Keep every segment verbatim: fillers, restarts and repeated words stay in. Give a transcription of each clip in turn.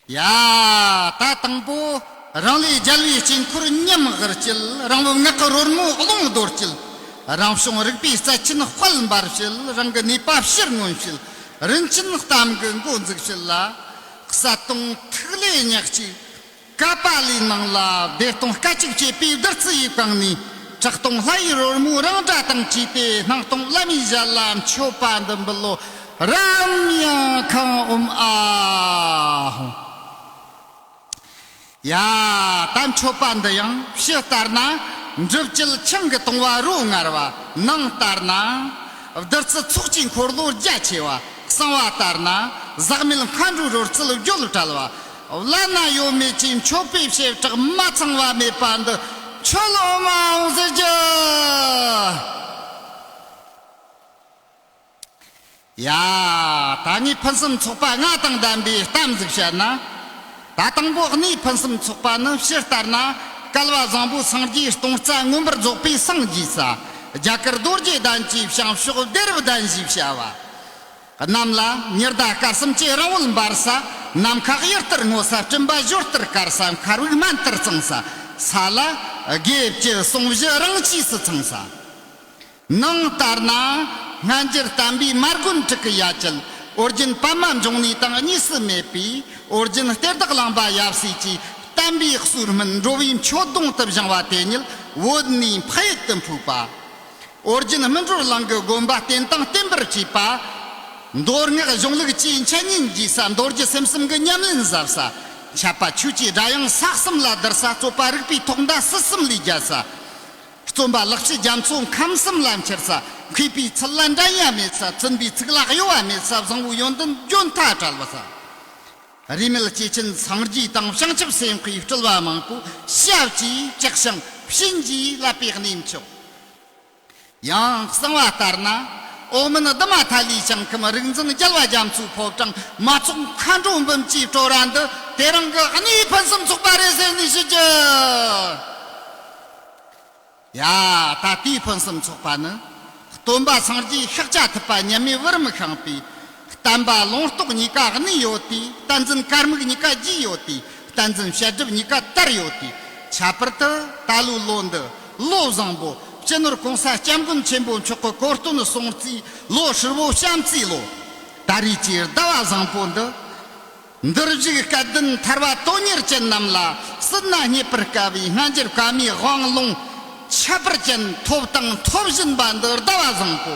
ཡ། ད་དང་པོ། རང་ལས་རྒྱལ་བའི་དཀྱིལ་འཁོར་ཉམས་དགར་བྱེད། རང་བབས་ངག་གི་རོལ་མོ་རླུང་རྡོལ་བྱེད། རང་བྱུང་རིག་པའི་རྩལ་ཆེན་དཔལ་འབར་བྱེད། རང་གི་ནུས་པ་ཕྱིར་མངོན་བྱེད། རིན་ཆེན་གཏམ་གྱི་འགོ་འཛུགས་བྱེད་ལ། གསལ་སྟོང་ཐིག་ལེ་ཉག་གཅིག་ཀ་པཱ་ལིའི་ནང་ལ་བདེ་སྟོང་སྐད་ཅིག་བྱེད་པའི་བདུད་རྩི་ཡི་གང་ནས། གྲགས་སྟོང་ལྷ་ཡི་རོལ་མོའི་རང་སྒྲ་དང་བཅས་ཏེ། སྣང་སྟོང་བླ་མའི་ཞལ་ལ་མཆོད་པ་འདི་འབུལ་ལོ། རམ་ཡང་ཁང་ཨོམ་ཨ་ཧོ། ཡ། ད་མཆོད་པ་འདི་ཡང་ཕྱི་ལྟར་ན་འབྲུ་བཅུད་ཆང་གི་བཏུང་བ་རོ་མངར་བ། ནང་ལྟར་ན་བདུད་རྩི་ཚོགས་ཀྱི་འཁོར་ལོ་རྒྱ་ཆེ་བ། གསང་བ་ལྟར་ན་ཟག་མེད་མཁའ་འགྲོའི་རོལ་རྩེད་བརྗོད་བྲལ་བ། བླ་ན་ཡོད་མེད་ཀྱི་མཆོད་པའི་བྱེ་བྲག་མ་ཚང་བ་མེད་པ་འདི་མཆོད་ལོ་མ་འོང་ཟེར་རྒྱུ། ཡ། ད་ངས་ཕུན་སུམ་ཚོགས་པ་ལྔ་དང་ལྡན་པའི་གཏམ་ཟིག་བཤད་ན། ད་དང་པོ་གནས་ཕུན་སུམ་ཚོགས་པ་ནི་ཕྱི་ལྟར་ན་བསྐལ་པ་བཟང་པོའི་སངས་རྒྱས་སྟོང་རྩ་མངོན་པར་རྫོགས་པའི་སངས་རྒྱས་ས། རྒྱ་གར་རྡོ་རྗེ་གདན་གྱི་བྱང་ཕྱོགས་བདེ་རབ་གདན་ཞེས་བྱ་བ། གནམ་ལ་ཉི་ཟླ་སྐར་གསུམ་གྱི་རང་འོད་འབར་ས། ནམ་མཁའ་གཡུ་ལྟར་སྔོ་ས། སྤྲིན་པ་ཞོ་ལྟར་དཀར་ས། མཁར་དབུགས་སྨན་ལྟར་གཙང་ས། ས་ལ་དགེ་བཅུ་ཟུང་བཞི་རང་ཆས་སུ་ཚང་ས། ནང་ལྟར་ན་སྔ་འགྱུར་བསྟན་པའི་མར་གོན་དྲུག་གི་ཡ་གྱལ། ཨོ་རྒྱན་པདྨ་འབྱུང་གནས་དང་གཉིས་སུ་མེད་པའི་ཨོ་རྒྱན་གཏེར་བདག་གླིང་པ་ཡབ་སྲས་ཀྱིས་བསྟན་པའི་གསུར་སྨན་འགྲོ་བའི་མཆོད་སྡོང་དུ་བཞེངས་པ་དེ་ཉིད་བོད་ནས་འཕགས་ཡུལ་དུ་འཕོས་པ། ཨོ་རྒྱན་སྨིན་གྲོལ་གླིང་གི་དགོན་པ་རྟེན་དང་བརྟེན་པར་བཅས་པ། མདོ་སྔགས་གཞུང་ལུགས་བཅས་འཆད་ཉན་རྒྱས་ས། མདོ་རྒྱུད་སེམས་གསུམ་གྱི་ཉམས་ལེན་ཟབ་ས། འཆད་པ་ཆོས་ཀྱི་སྒྲ་དབྱངས་ས་གསུམ་ལ་བསྡུར་ས། རྩོད་པ་རིག་པའི་ཐོག་མདའ་སྲིད་གསུམ་ལས་རྒྱལ་ས། རྩོམ་པ་ལེགས་བཤད་རྒྱ་མཚོ་ཁམས་གསུམ་ལ་འཁྱིལ་ས། མཁས་པའི་ཚུལ་ལ་འགྲན་ཡ་མེད་ས། བཙུན་པའི་ཚིག་ལ་གཡོ་བ་མེད་ས། བཟང་པོའི་ཡོན་ཏན་ལྗོན་ཐ་བྲལ་བ་ས། རིས་མེད་སྐྱེས་ཆེན་སངས་རྒྱས་དང་བྱང་ཆུབ་སེམས་དཔའི་སྤྲུལ་བ་མང་པོས་ཞབས་ཀྱིས་བཅགས་ཤིང་བྱིན་གྱིས་བརླབས་པའི་གནས་མཆོག། ཡང་གསང་བ་ལྟར་ན། ཨོ་མིན་ཨུ་དུ་མ་ཐ་ལའི་ཞིང་ཁམས། རིག་འཛིན་རྒྱལ་བ་རྒྱ་མཚོའི་ཕོ་བྲང་། མ་ཚོགས་མཁའ་འགྲོ་འབུམ་གྱིས་སྤྲོ་བ་འདི། དེ་རིང་གི་གནས་ཕུན་སུམ་ཚོགས་པ་རེད་ཟེར་ནས་ཞུ་རྒྱུ། ཡ། ད་ལྟའི་ཕུན་སུམ་ཚོགས་པ་ནི། སྟོན་པ་སངས་རྒྱས་ཤཱཀྱ་ཐུབ་པ་མཉམ་མེད་བུ་རམ་ཤངས་པའི་བསྟན་པ་ལུང་རྟོགས་གཉིས་ཀ་གནས་ཡོད་དེ། བསྟན་འཛིན་ཀར་མིག་གཉིས་ཀ་རྒྱས་ཡོད་དེ། བསྟན་འཛིན་བཤད་སྒྲུབ་གཉིས་ཀ་དར་ཡོད་དེ། ཁྱད་པར་དུ་ད་ལོའི་ལོ་འདི་ལོ་བཟང་པོ། སྤྱི་ནོར་གོང་ས་སྐྱབས་མགོན་ཆེན་པོ་མཆོག་གི་གོ་སྟོན་སྲུང་བརྩིའི་ལོ་ཧྲིལ་བོ་བྱམས་བརྩིའི་ལོ། ད་རེས་ཀྱི་ཟླ་བ་བཟང་པོ་འདི། འདིར་བཞུགས་སྐལ་ལྡན་ཐར་པ་དོན་གཉེར་ཅན་རྣམས་ལ་སྲིད་ན་རྙེད་པར་དཀའ་བའི་སྔ་འགྱུར་བཀའ་མའི་དབང་ལུང་ཁྱད་པར་ཅན་ཐོབ་དང་ཐོབ་བཞིན་པ་འདི་ཟླ་བ་བཟང་པོ།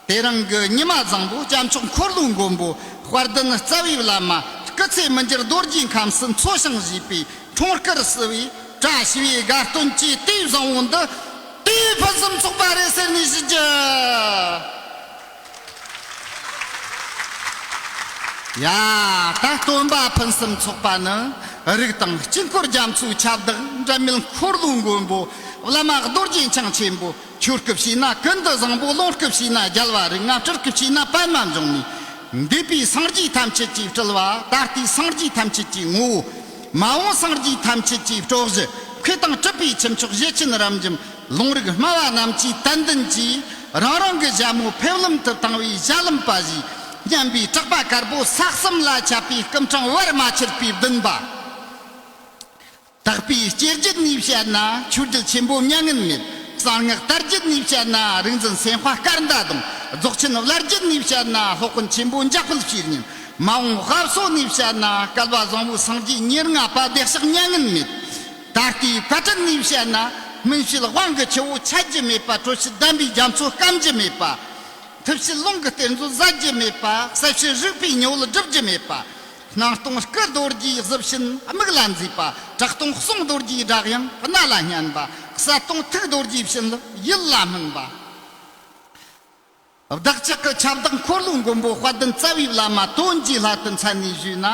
དེ་རིང་གི་ཉི་མ་བཟང་པོ། སྐྱབས་མཆོག་འཁོར་ལོའི་མགོན་པོ་དཔལ་ལྡན་རྩ་བའི་བླ་མ་སྐུ་ཚེ་མི་འགྱུར་རྡོ་རྗེ་ཁམས་སུ་འཚོ་ཞིང་གཞེས་པའི་འཁྲུངས་སྐར་བསུ་བའི་བཀྲ་ཤིས་པའི་དགའ་སྟོན་གྱི་དུས་བཟང་བོ་འདི་དུས་ཕུན་སུམ་ཚོགས་པ་རེད་ཟེར་ནས་ཞུ་རྒྱུ། ཡ། ད་སྟོན་པ་ཕུན་སུམ་ཚོགས་པ་ནི་རིགས་དང་དཀྱིལ་འཁོར་རྒྱ་མཚོའི་ཁྱབ་བདག་འབྲལ་མེད་འཁོར་ལོའི་མགོན་པོ། བླ་མ་རྡོ་རྗེ་འཆང་ཆེན་པོ། ཆོས་སྐུ་བྱས་ན་ཀུན་ཏུ་བཟང་པོ། ལུང་སྐུ་བྱས་ན་རྒྱལ་བ་རིགས་ལྔ། སྤྲུལ་སྐུ་བྱས་ན་པདྨ་འབྱུང་གནས། འདས་པའི་སངས་རྒྱས་ཐམས་ཅད་ཀྱི་སྤྲུལ་བ། ད་ལྟའི་སངས་རྒྱས་ཐམས་ཅད་ཀྱི་ངོ་བོ། མ་འོངས་སངས་རྒྱས་ཐམས་ཅད་ཀྱི་སྲོག་གཞི། མཁས་དང་གྲུབ་པའི་ཁྱུ་མཆོག་གཞས་ཆེན་རབ་འབྱམས། ལུང་རིགས་སྨྲ་བ་རྣམས་ཀྱི་དད་འདུན་གྱིས། རང་རང་གི་ཞྭ་མོ་ཕེབས་ལམ་དུ་བཏང་བའི་ཞྭ་ལུམ་པ་བཞིན། སྙན་པའི་གྲགས་པ་དཀར་པོ་ས་གསུམ་ལ་ཁྱབ་པའི་སྐུ་ཕྲེང་བར་མ་ཆད་པའི་བདུན་པ། དག་པའི་སྐྱེ་རྒྱུད་ནས་བཤད་ན་ཆོས་རྒྱལ་ཆེན་པོ་མྱ་ངན་མེད། གསང་སྔགས་དར་རྒྱུད་ནས་བཤད་ན་རིག་འཛིན་སེམས་དཔའ་སྐར་མདའ་ལྡོང་། རྫོགས་ཆེན་བླ་རྒྱུད་ནས་བཤད་ན་སློབ་དཔོན་ཆེན་པོ་འཇམ་དཔལ་བྱེད་ཉིད། མ་འོངས་དབབ་སོ་ནས་བཤད་ན་བསྐལ་པ་བཟང་པོའི་སངས་རྒྱས་ཉེར་ལྔ་པ་བདེ་གཤེགས་མྱ་ངན་མེད། ད་ལྟའི་བཀའ་དྲིན་ནས་བཤད་ན་སྨིན་བྱེད་དབང་གི་ཆུ་བོ་ཆད་རྒྱུ་མེད་པ། གྲོལ་བྱེད་གདམས་པའི་རྒྱ་མཚོ་སྐམ་རྒྱུ་མེད་པ། ཐུབ་བྱེད་ལུང་གི་གཏེར་མཛོད་ཟད་རྒྱུ་མེད་པ། གསལ་བྱེད་རིག་པའི་ཉི་འོད་སྒྲིབ་རྒྱུ་མེད་པ། སྣང་སྟོང་སྐུ་རྡོ་རྗེའི་གཟི་བྱིན་མིག་ལ་མཛེས་པ། གྲགས་སྟོང་གསུང་རྡོ་རྗེའི་སྒྲ་དབྱངས་རྣ་ལ་སྙན་པ། གསལ་སྟོང་ཐུགས་རྡོ་རྗེའི་བྱིན་རླབས་ཡིད་ལ་སྨིན་པ། བདག་ཅག་གི་ཁྱབ་བདག་འཁོར་ལོའི་མགོན་པོ་དཔལ་ལྡན་རྩ་བའི་བླ་མ་དོན་གྱི་བླ་དུ་མཚན་ནས་ཞུས་ན།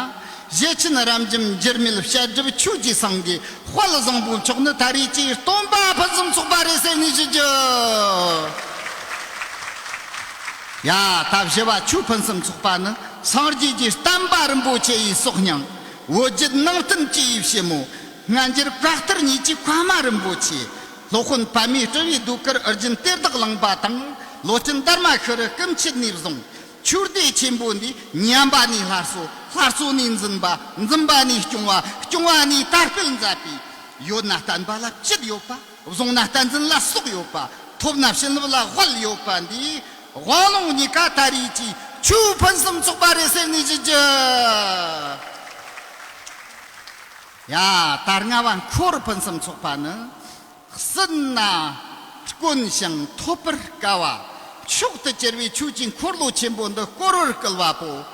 གཞས་ཆེན་རབ་འབྱམས་འགྱུར་མེད་བཤད་སྒྲུབ་ཆོས་ཀྱི་སེང་གེ་དཔལ་བཟང་པོ་མཆོག་ནི་ད་རེས་ཀྱི་སྟོན་པ་ཕུན་སུམ་ཚོགས་པ་རེད་ཟེར་ནས་ཞུ་རྒྱུ། ཡ། ད་བཞི་བ་ཆོས་ཕུན་སུམ་ཚོགས་པ་ནི་སངས་རྒྱས་ཀྱི་བསྟན་པ་རིན་པོ་ཆེ་ཡི་སྲོག་སྙིང་། བོད་བརྒྱུད་ནང་བསྟན་སྤྱི་ཡི་ཕྱི་མོ། སྔ་འགྱུར་བཀའ་གཏེར་གཉིས་ཀྱི་མཁའ་མ་རིན་པོ་ཆེ། སློབ་དཔོན་པདྨའི་སྤྲུལ་པའི་ཟློས་གར་ཨོ་རྒྱན་གཏེར་བདག་གླིང་པ་དང་། ལོ་ཆེན་དར་མ་ཤི་རི་སྐུ་མཆེད་ནས་བཟུང་། ཆོས་སྡེ་ཆེན་པོ་འདིའི་ཉམས་པ་ནས་སླར་གསོ་ སླར་གསོ་ནས་འཛིན་པ། འཛིན་པ་ནས་སྐྱོང་བ། སྐྱོང་བ་ནས་དར་སྤེལ་མཛད་པའི། ཡོད་ན་བསྟན་པ་ལ་བཅུད་ཡོད་པ། བཟུང་ན་བསྟན་འཛིན་ལ་སྲོག་ཡོད་པ། ཐོབ་ན་བྱིན་རླབས་ལ་དབལ་ཡོད་པ་འདིས། དབང་ལུང་གཉིས་ཀ་དར་རྒྱས་ཀྱི་ཆོས་ཕུན་སུམ་ཚོགས་པ་རེད་ཟེར་ནས་ཞུ་རྒྱུ། ཡ། ད་རྔ་བ་འཁོར་ཕུན་སུམ་ཚོགས་པ་ནི། སྲིད་ན་དཀོན་ཞིང་ཐོབ་པར་དཀའ་བ། མཆོག་ཏུ་གྱུར་པའི་ཆོས་ཀྱི་འཁོར་ལོ་ཆེན་པོ་འདི་བསྐོར་བར་བསྐུལ་བ་པོ།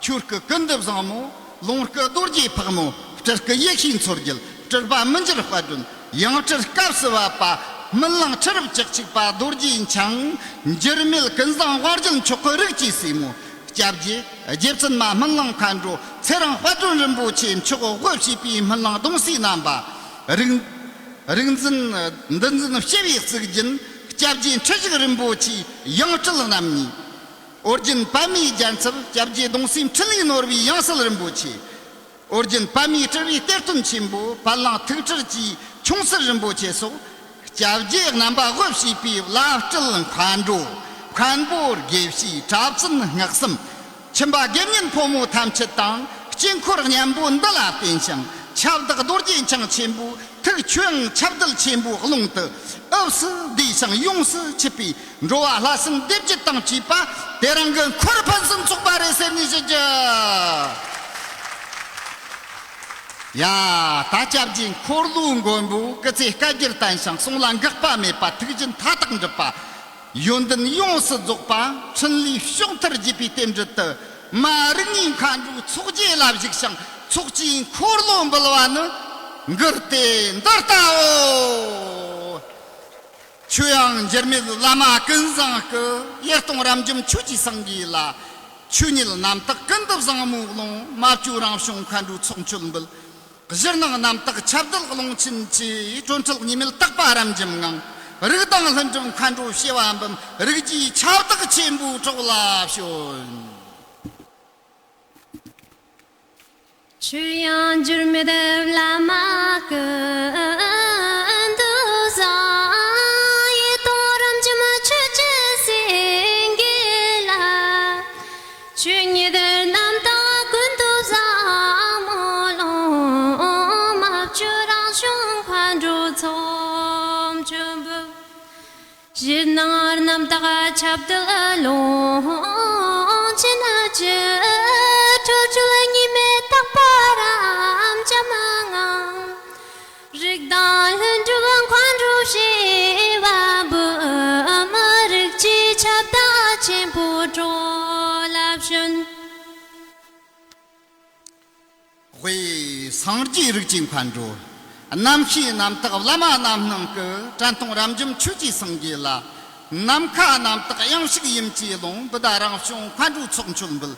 ཁྱོད་སྐུ་ཀུན་ཏུ་བཟང་མོ། ལོངས་སྐུ་རྡོ་རྗེ་ཕག་མོ། སྤྲུལ་སྐུ་ཡེ་ཤེས་མཚོ་རྒྱལ། སྤྲུལ་པ་མི་འགྱུར་དཔལ་སྒྲོན། ཡང་སྤྲུལ་སྐབས་སུ་བབ་པ། སྨིན་གླིང་ཁྲི་རབས་བཅུ་གཅིག་པ་རྡོ་རྗེ་འཆང་། འགྱུར་མེད་ཀུན་བཟང་དབང་རྒྱལ་མཆོག་གི་རིགས་ཀྱི་སྲས་མོ། སྐྱབས་རྗེ་རྗེ་བཙུན་མ་སྨིན་གླིང་མཁའ་འགྲོ་ཚེ་རིང་དཔལ་སྒྲོན་རིན་པོ་ཆེ་མཆོག་དབུ་བྱས་པའི་སྨིན་གླིང་གདུང་སྲས་རྣམ་པ། རིག་རིག་འཛིན་འདུལ་འཛིན་སྤྱི་བོའི་གཙུག་རྒྱན། སྐྱབས་རྗེ་ཁྲི་བཞུགས་རིན་པོ་ཆེའི་ཡང་སྤྲུལ་རྣམ་གཉིས། ཨོ་རྒྱན་པདྨའི་རྒྱལ་ཚབ་སྐྱབས་རྗེ་གདུང་སྲས་འཕྲིན་ལས་ནོར་བུའི་ཡང་སྲིད་རིན་པོ་ཆེ། ཨོ་རྒྱན་པདྨའི་སྤྲུལ་བའི་གཏེར་སྟོན་ཆེན་པོ་བར་ལང་ཐུགས་སྤྲུལ་གྱི་ཁྱུང་གསར་རིན་པོ་ཆེ་སོགས། སྐྱབས་རྗེ་རྣམ་པ་དབུ་བྱས་པའི་བླ་སྤྲུལ་མཁའ་འགྲོ། མཁན་པོ་དགེ་བཤེས་གྲྭ་བཙུན་སྔགས་གསུམ། ཁྱིམ་པ་དགེ་བསྙེན་ཕོ་མོ་ཐམས་ཅད་དང་། དཀྱིལ་འཁོར་གཉན་པོ་འདི་ལ་བརྟེན་ཞིང་། ཁྱབ་བདག་རྡོ་རྗེ་འཆང་ཆེན་པོའི་ཐུགས་ཆོས་དབྱིངས་ཁྱབ་གདལ་ཆེན་པོའི་ཀློང་དུ་དབུས་སུ་བསྡུས་ཤིང་ཡོངས་སུ་ཆུད་པའི། འགྲོ་བ་ལྷ་སྲིན་སྡེ་བརྒྱད་དང་བཅས་པ་དེ་རིང་གི་འཁོར་ཕུན་སུམ་ཚོགས་པ་རེད་ཟེར་ནས་ཞུ་རྒྱུ། ཡ། ད་སྐྱབས་རྗེ་འཁོར་ལོའི་མགོན་པོ་སྐུ་ཚེ་བསྐལ་བརྒྱར་བརྟན་ཞིང་གསུང་ལ་འགག་པ་མེད་པ། ཐུགས་རྒྱུད་མཐའ་དག་འགྲུབ་པ། ཡོན་ཏན་ཡོངས་སུ་རྫོགས་པ། འཕྲིན་ལས་ཕྱོགས་མཐར་རྒྱས་པའི་རྟེན་འབྲེལ་དུ། མ་རིགས་ལྔའི་མཁའ་འགྲོའི་ཚོགས་རྗེས་ལ་བཞུགས་ཤིང་ཚོགས་ཀྱི་འཁོར་ལོ་འབུལ་བ་ནི། འགུར་ཏེ་འདི་ལྟའོ། ཆོས་དབྱིངས་འགྱུར་མེད་བླ་མ་ཀུན་བཟང་སྐུ། ཡེ་སྟོང་རབ་འབྱམས་ཆོས་ཀྱི་སེང་གེ་ལ། ཆོས་ཉིད་རྣམ་དག་ཀུན་ཏུ་བཟང་མོའི་ཀློང་། མ་བཅོས་རང་བྱུང་མཁའ་འགྲོའི་ཚོགས་མཆོད་འབུལ། གཞིར་སྣང་རྣམ་དག་ཁྱབ་གདལ་ཀློང་ཆེན་གྱི། གྲོལ་འཁྲུལ་གཉིས་མེད་དག་པ་རབ་འབྱམས་ངང་། རིགས་དང་ལྷུན་གྲུབ་མཁའ་འགྲོ་བྱེ་བ་འབུམ། རིགས་ཀྱི་ཁྱབ་བདག་ཆེན་པོའི་གྲོགས་ལ་ཞོན། ཆོས་དབྱིངས་འགྱུར་མེད་བླ་མ་ཀུན་ཏུ་བཟང་། ཡེ་སྟོང་རབ་འབྱམས་ཆོས་ཀྱི་སེང་གེ་ལ། ཆོས་ཉིད་རྣམ་དག་ཀུན་ཏུ་བཟང་མོའི་ཀློང་། མ་བཅོས་རང་བྱུང་མཁའ་འགྲོའི་ཚོགས་མཆོད་འབུལ། གཞིར་སྣང་རྣམ་དག་ཁྱབ་གདལ་ཀློང་ཆེན་གྱི། གྲོལ་འཁྲུལ་གཉིས་མེད་དག་པ་རབ་འབྱམས་ངང་། རིགས་དང་ལྷུན་གྲུབ་མཁའ་འགྲོ་བྱེ་བ་འབུམ། རིགས་ཀྱི་ཁྱབ་བདག་ཆེན་པོའི་གྲོགས་ལ་ཞོན། ཝེ། སངས་རྒྱས་རིགས་ཀྱི་མཁའ་འགྲོ། རྣམ་ཤེས་རྣམ་དག་བླ་མ་རྣམ་སྣང་སྐུ། དྲན་སྟོང་རབ་འབྱམས་ཆོས་ཀྱི་སེང་གེ་ལ། ནམ་མཁའ་རྣམ་དག་གཡེང་ཕྱུག་ཡུམ་གྱི་ཀློང་། བུདྡྷ་རང་བྱུང་མཁའ་འགྲོའི་ཚོགས་མཆོད་འབུལ།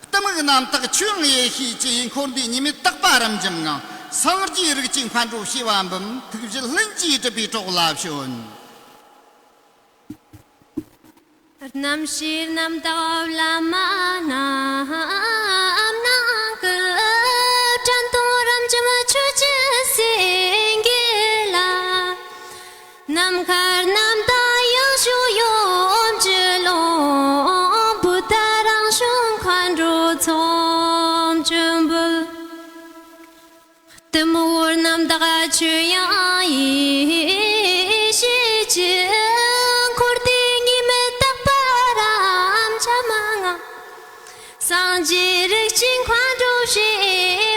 གཏི་མུག་རྣམ་དག་ཆོས་དབྱིངས་ཡེ་ཤེས་ཀྱི། འཁོར་འདས་གཉིས་མེད་དག་པ་རབ་འབྱམས་ངང་། སངས་རྒྱས་རིགས་ཀྱི་མཁའ་འགྲོ་བྱེ་བ་འབུམ། ཐུགས་རྒྱུད་ལྷུན་གྱིས་གྲུབ་པའི་གྲོགས་ལ་ཞོན། རྣམ་ཤེས་རྣམ་དག་བླ་མ་རྣམ་སྣང་སྐུ། དྲན་སྟོང་རབ་འབྱམས་ཆོས་ཀྱི་སེང་གེ་ལ། ནམ་མཁའ་རྣམ་དག་ཡང་ཞུ་ཡུམ་གྱི་ཀློང་། བུདྡྷ་རང་བྱུང་མཁའ་འགྲོའི་ཚོགས་མཆོད་འབུལ། གཏི་མུག་རྣམ་དག་ཆོས་དབྱིངས་ཡེ་ཤེས་ཀྱི། འཁོར་འདས་གཉིས་མེད་དག་པ་རབ་འབྱམས་ངང་། སངས་རྒྱས་རིགས་ཀྱི་མཁའ་འགྲོ་བྱེ་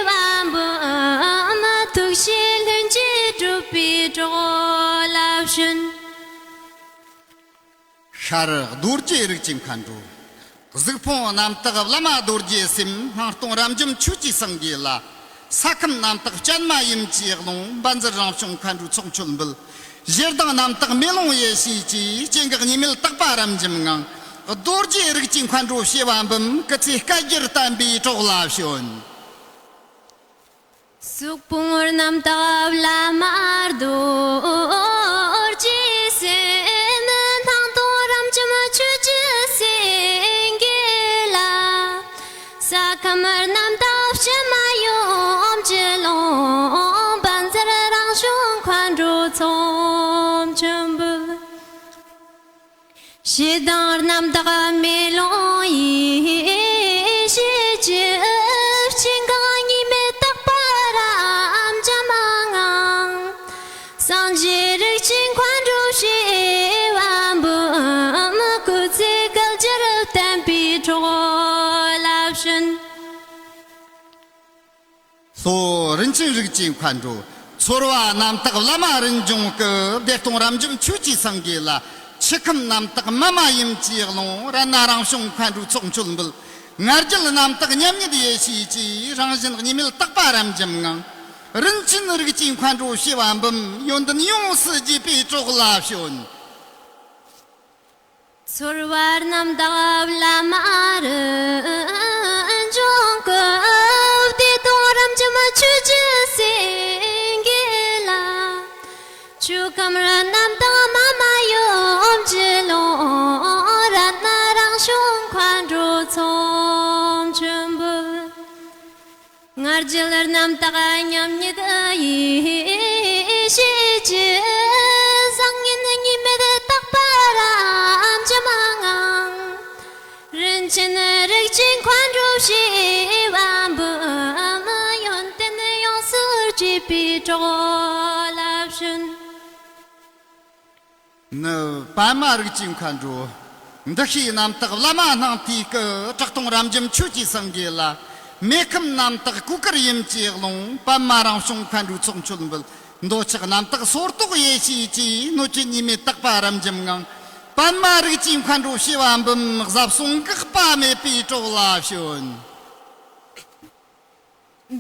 བ་འབུམ། ཐུགས་རྒྱུད་ལྷུན་གྱིས་གྲུབ་པའི་གྲོགས་ལ་ཞོན། ཤར་རྡོ་རྗེ་རིགས་ཀྱི་མཁའ་འགྲོ། གཟིགས་ཕུང་རྣམ་དག་བླ་མ་རྡོ་རྗེ་སེམས། སྣང་སྟོང་རབ་འབྱམས་ཆོས་ཀྱི་སེང་གེ་ལ། ས་ཁམས་རྣམ་དག་སྤྱན་མ་ཡུམ་གྱི་ཀློང་། བཛྲ་རང་བྱུང་མཁའ་འགྲོའི་ཚོགས་མཆོད་འབུལ། ཞེ་སྡང་རྣམ་དག་མེ་ལོང་ཡེ་ཤེས་ཀྱི། སྐྱེ་འགག་གཉིས་མེད་དག་པ་རབ་འབྱམས་ངང་། རྡོ་རྗེ་རིགས་ཀྱི་མཁའ་འགྲོ་བྱེ་བ་འབུམ། སྐུ་ཚེ་བསྐལ་བརྒྱར་བརྟན་པའི་གྲོགས་ལ་ཞོན། གཟུགས་ཕུང་རྣམ་དག་བླ་མ་རྡོ་རྗེ་སེམས། སྣང་སྟོང་རབ་འབྱམས་ཆོས་ཀྱི་སེང་གེ་ལ། ས་ཁམས་རྣམ་དག་སྤྱན་མ་ཡུམ་གྱི་ཀློང་། བཛྲ་རང་བྱུང་མཁའ་འགྲོའི་ཚོགས་མཆོད་འབུལ། ཞེ་སྡང་རྣམ་དག་མེ་ལོང་ཡེ་ཤེས་ཀྱི། སོ། རིན་ཆེན་རིགས་ཀྱི་མཁའ་འགྲོ། ཚོར་བ་རྣམ་དག་བླ་མ་རིན་འབྱུང་གི། བདེ་སྟོང་རབ་འབྱམས་ཆོས་ཀྱི་སེང་གེ་ལ། ཆུ་ཁམས་རྣམ་དག་མ་མ་ཡུམ་གྱི་ཀློང་། རཏྣ་རང་བྱུང་མཁའ་འགྲོའི་ཚོགས་མཆོད་འབུལ། ང་རྒྱལ་རྣམ་དག་མཉམ་ཉིད་ཡེ་ཤེས་ཀྱི། རང་བཞིན་གཉིས་མེད་དག་པ་རབ་འབྱམས་ངང་། རིན་ཆེན་རིགས་ཀྱི་མཁའ་འགྲོ་བྱེ་བ་འབུམ། ཡོན་ཏན་ཡོངས་སུ་རྒྱས་པའི་གྲོགས་ལ་བྱོན། ཚོར་བ་རྣམ་དག་བླ་མ་རིན་འབྱུང་གི། བདེ་སྟོང་རབ་འབྱམས་ཆོས་ཀྱི་སེང་གེ་ལ། ཆུ་ཁམས་རྣམ་དག་མ་མ་ཡུམ་གྱི་ཀློང་། རཏྣ་རང་བྱུང་མཁའ་འགྲོའི་ཚོགས་མཆོད་འབུལ། ང་རྒྱལ་རྣམ་དག་མཉམ་ཉིད་ཡེ་ཤེས་ཀྱི། བཟང་ངན་གཉིས་མེད་དག་པ་རབ་འབྱམས་ངང་། རིན་ཆེན་རིགས་ཀྱི་མཁའ་འགྲོ་བྱེ་བ་འབུམ། ཡོན་ཏན་ཡོངས་སུ་རྒྱས་པའི་གྲོགས་ལ་བྱོན། ནི་པདྨ་རིགས་ཀྱི་མཁའ་འགྲོ། འདུ་ཤེས་རྣམ་དག་བླ་མ་སྣང་མཐའི་སྐུ། གྲགས་སྟོང་རབ་འབྱམས་ཆོས་ཀྱི་སེང་གེ་ལ། མེ་ཁམས་རྣམ་དག་གོས་དཀར་ཡུམ་གྱི་ཀློང་། པདྨ་རང་བྱུང་མཁའ་འགྲོའི་ཚོགས་མཆོད་འབུལ། འདོད་ཆགས་རྣམ་དག་སོར་རྟོག་ཡེ་ཤེས་ཀྱི། སྣོད་བཅུད་གཉིས་མེད་དག་པ་རབ་འབྱམས་ངང་། པདྨ་རིགས་ཀྱི་མཁའ་འགྲོ་བྱེ་བ་འབུམ། ཟབ་གསང་འགག་པ་མེད་པའི་གྲོགས་ལ་བྱོན།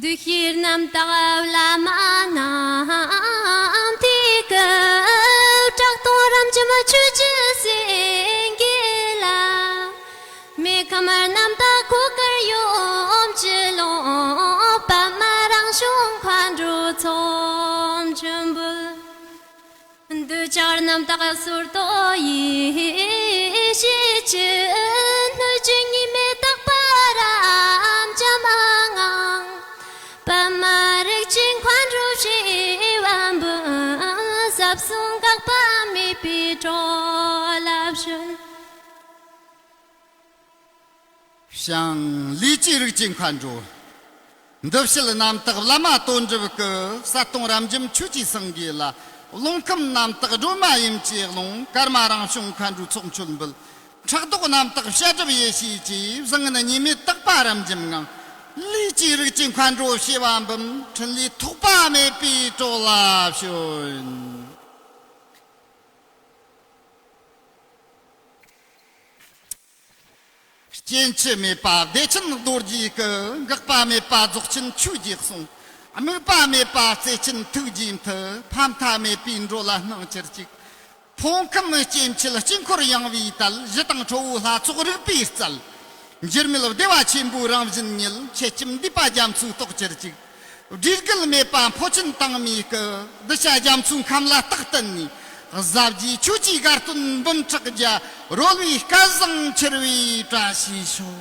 འདུ་ཤེས་རྣམ་དག་བླ་མ་སྣང་མཐའི་སྐུ། གྲགས་སྟོང་རབ་འབྱམས་ཆོས་ཀྱི་སེང་གེ་ལ། མེ་ཁམས་རྣམ་དག་གོས་དཀར་ཡུམ་གྱི་ཀློང་། པདྨ་རང་བྱུང་མཁའ་འགྲོའི་ཚོགས་མཆོད་འབུལ། འདོད་ཆགས་རྣམ་དག་སོར་རྟོག་ཡེ་ཤེས་ཀྱི། སྣོད་བཅུད་གཉིས་མེད་དག་པ་རབ་འབྱམས་ངང་། པདྨ་རིགས་ཀྱི་མཁའ་འགྲོ་བྱེ་བ་འབུམ། ཟབ་གསང་འགག་པ་མེད་པའི་གྲོགས་ལ་བྱོན། ཞང་ལས་ཀྱི་རིགས་ཀྱི་མཁའ་འགྲོ། འདུ་བྱེད་རྣམ་དག་བླ་མ་དོན་གྲུབ་སྐུ། གསལ་སྟོང་རབ་འབྱམས་ཆོས་ཀྱི་སེང་གེ་ལ། རླུང་ཁམས་རྣམ་དག་སྒྲོལ་མ་ཡུམ་གྱི་ཀློང་། ཀརྨ་རང་བྱུང་མཁའ་འགྲོའི་ཚོགས་མཆོད་འབུལ། ཕྲག་དོག་རྣམ་དག་བྱ་གྲུབ་ཡེ་ཤེས་ཀྱི། བཟང་ངན་གཉིས་མེད་དག་པ་རབ་འབྱམས་ངང་། ལས་ཀྱི་རིགས་ཀྱི་མཁའ་འགྲོ་བྱེ་བ་འབུམ། འཕྲིན་ལས་ཐོགས་པ་མེད་པའི་གྲོགས་ལ་བྱོན། སྐྱེ་འཆི་མེད་པ་བདེ་ཆེན་རྡོ་རྗེའི་སྐུ། འགག་པ་མེད་པ་རྫོགས་ཆེན་ཆོས་ཀྱི་གསུང་། དམིགས་པ་མེད་པ་བརྩེ་ཆེན་ཐུགས་རྗེའི་མཐུ། ཕ་མཐའ་མེད་པའི་འགྲོ་ལ་སྣང་གྱུར་ཅིག། ཕུང་ཁམས་སྐྱེ་འཆི་དཀྱིལ་འཁོར་ཡངས་པའི་དལ། གཞི་དང་ཁྲོ་བོའི་ལྷ་ཚོགས་རིག་པའི་རྩལ། འགྱུར་མེད་བདེ་བ་ཆེན་པོའི་རང་བཞིན་ཉིད། མཆེད་ལྕམ་འདུས་པ་རྒྱ་མཚོའི་ཏོག་གྱུར་ཅིག། སྦྲུལ་རྒུད་མེད་པ་འཕོ་ཆེན་དྭངས་མའི་སྐུ། གདུལ་བྱ་རྒྱ་མཚོའི་ཁམས་ལ་རྟག་བརྟན་ནས། ཟབ་རྒྱས་ཆོས་ཀྱི་དགའ་སྟོན་འབུམ་ཕྲག་བརྒྱ། རོལ་བའི་སྐལ་བཟང་འཁྱིལ་བའི་བཀྲ་ཤིས་ཤོག།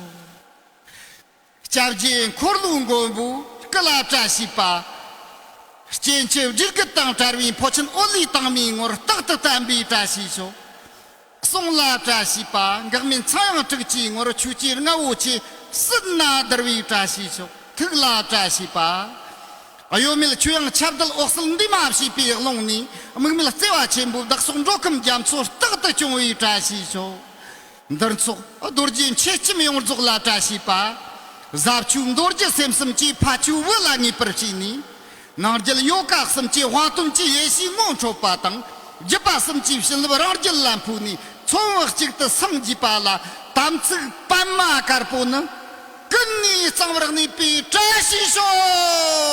སྐྱབས་རྗེ་འཁོར་ལོའི་མགོན་པོའི་སྐུ་ལ་བཀྲ་ཤིས་པ། སྐྱེ་འཆི་སྦྲུལ་རྒུད་དང་བྲལ་བའི་འཕོ་ཆེན་ཨོ་ལི་དྭངས་མའི་ངོར་རྟག་ཏུ་བརྟན་པའི་བཀྲ་ཤིས་ཤོག། གསུང་ལ་བཀྲ་ཤིས་པ། འགག་མེད་ཚངས་དབྱངས་དྲུག་ཅུའི་ངོར་ཆོས་ཀྱི་རྔ་བོ་ཆེ་ཟིལ་གནོན་བསྡུར་བའི་བཀྲ་ཤིས་ཤོག། ཐུགས་ལ་བཀྲ་ཤིས་པ། གཡོ་མེད་ཆོས་དབྱིངས་ཁྱབ་གདལ་འོད་གསལ་འདུས་མ་བྱས་པའི་ཀློང་ནས། དམིགས་མེད་བརྩེ་བ་ཆེན་པོའི་བདག་སོགས་འགྲོ་ཁམས་རྒྱ་མཚོ་རྟག་ཏུ་སྐྱོང་བའི་བཀྲ་ཤིས་ཤོག། འདིར་འཚོགས་རྡོ་རྗེ་མཆེད་ལྕམ་ཡོངས་རྫོགས་ལ་བཀྲ་ཤིས་པ། ཟབ་ཆོས་མདོ་རྒྱུད་སེམས་གསུམ་གྱི་ཕ་ཆོས་བུ་ལ་ངེས་པར་བྱས་ནས། ནང་རྒྱུད་ཡོ་ག་གསུམ་གྱི་དབང་དོན་གྱི་ཡེ་ཤེས་ངོ་འཕྲོད་པ་དང་། རྒྱུད་པ་གསུམ་གྱི་བྱིན་རླབས་རང་རྒྱུད་ལ་འཕོས་ནས་ཚོགས་དབང་གཅིག་ཏུ་སངས་རྒྱས་པ་ལ། དམ་ཚིག་པདྨ་དཀར་པོ་ནི་ཀུན་ནས་གཙང་བར་གནས་པའི་བཀྲ་ཤིས་ཤོག།